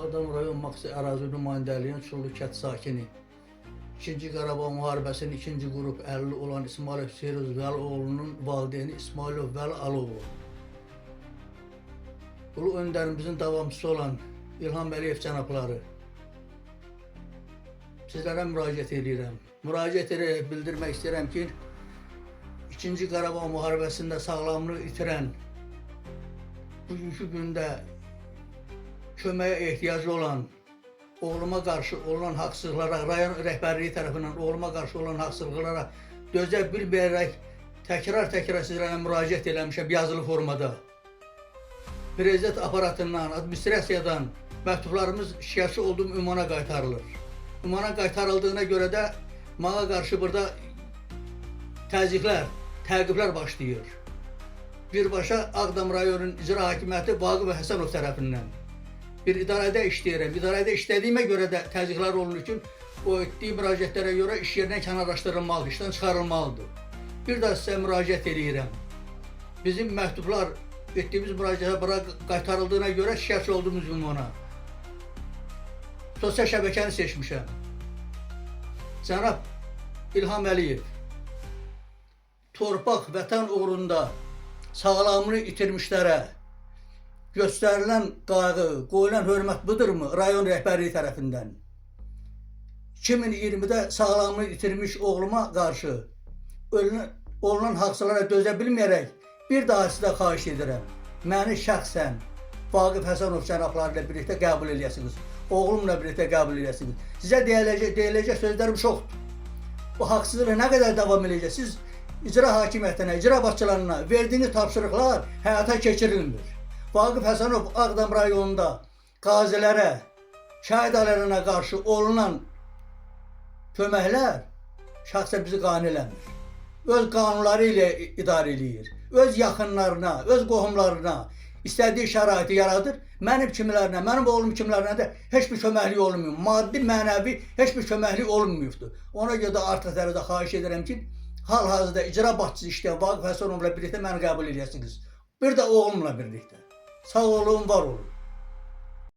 Ağdam rayon Maksi ərazi nümayəndəliyinin Çullu kənd sakini. İkinci Qarabağ müharibəsinin ikinci qrup 50 olan İsmailov Seyruz Vəli oğlunun valideyni İsmailov Vəli Aloğlu. Ulu öndərimizin davamçısı olan İlham Əliyev cənabları, sizlərə müraciət edirəm. Müraciət edərək bildirmək istəyirəm ki, İkinci Qarabağ müharibəsində sağlamlıq itirən, bugünkü gündə köməyə ehtiyacı olan oğluma qarşı olan haqsızlıqlara, rayon rəhbərliyi tərəfindən oğluma qarşı olan haqsızlıqlara dözə bilməyərək təkrar-təkrar sizlərə müraciət eləmişəm yazılı formada. Prezident aparatından, administrasiyadan məktublarımız şikayətçi olduğum ünvana qaytarılır. Ünvana qaytarıldığına görə də mənə qarşı burada təzyiqlər, təqiblər başlayır. Birbaşa Ağdam rayonunun icra hakimiyyəti Vaqif Həsənov tərəfindən bir idarədə işləyirəm. İdarədə işlədiyimə görə də təzyiqlər olunur ki, o etdiyi müraciətlərə görə iş yerindən kənarlaşdırılmalıdır, işdən çıxarılmalıdır. Bir daha sizə müraciət eləyirəm. Bizim məktublar etdiyimiz müraciətə bura qaytarıldığına görə şikayətçi olduğumuz ünvana. Sosial şəbəkəni seçmişəm. Cənab İlham Əliyev, torpaq, vətən uğrunda sağlamlığını itirmişlərə göstərilən qayğı, qoyulan hörmət budurmu rayon rəhbərliyi tərəfindən? 2020-də sağlamlığını itirmiş oğluma qarşı olunan haqsızlıqlara dözə bilməyərək bir daha sizə xahiş edirəm. Məni şəxsən Vaqif Həsənov cənabları ilə birlikdə qəbul eləyəsiniz. Oğlumla birlikdə qəbul eləyəsiniz. Sizə deyiləcək sözlərim çoxdur. Bu haqsızlıq nə qədər davam eləyəcək? Siz icra hakimiyyətinə, icra başçılarına verdiyiniz tapşırıqlar həyata keçirilmir. Vaqif Həsənov Ağdam rayonunda qazilərə, şəhid ailələrinə qarşı olunan köməklər şəxsən bizi qane eləmir. Öz qanunları ilə idarə eləyir. Öz yaxınlarına, öz qohumlarına istədiyi şəraiti yaradır. Mənim kimilərinə, mənim oğlum kimilərinə də heç bir köməklik olmuyor. Maddi, mənəvi heç bir köməklik olmayıbdır. Ona görə də artıq dərəcədə xahiş edirəm ki, hal-hazırda icra başçısı işləyən Vaqif Həsənovla birlikdə məni qəbul eləyəsiniz. Bir də oğlumla birlikdə. Sağ olun, var olun.